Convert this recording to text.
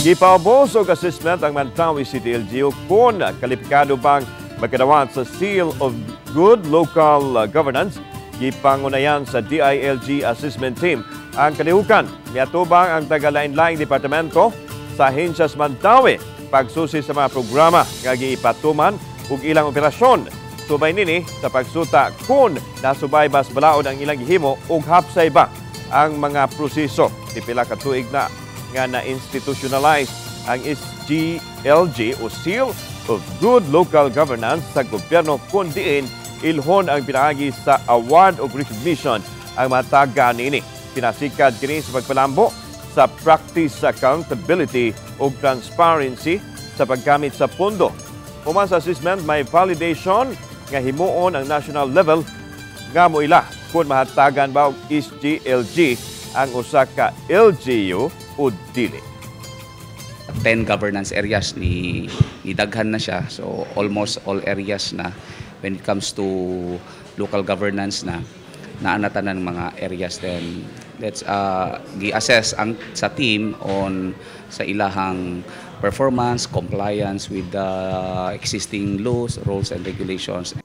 Gipaubos og assessment ang Mantawi City LGU kung kalipikado bang magkadawat sa Seal of Good Local Governance. Gipangunayan sa DILG Assessment Team ang kalihukan. Miatubang ang taga-lain-laing departamento sa ahensya sa Mantawi pagsusi sa mga programa nga gipatuman ug ilang operasyon. Subay nini sa pagsuta kung nasubay bas balaod ang ilang gihimo ug hapsay ba ang mga proseso. Pipila ka tuig na nga na-institutionalize ang SGLG o Seal of Good Local Governance sa gobyerno, kun diin ilhon ang pinaagi sa award of recognition ang mataga niini. Pinasikad kini sa pagpalambo sa practice accountability ug transparency sa paggamit sa pondo. Human sa assessment, may validation nga himuon ang national level nga moila kung mahatagan ba og SGLG ang usa ka LGU o dili. 10 governance areas ni daghan na siya. So almost all areas na when it comes to local governance na naa na tanan mga areas. Then let's gi-assess ang sa team on sa ilahang performance, compliance with the existing laws, rules and regulations.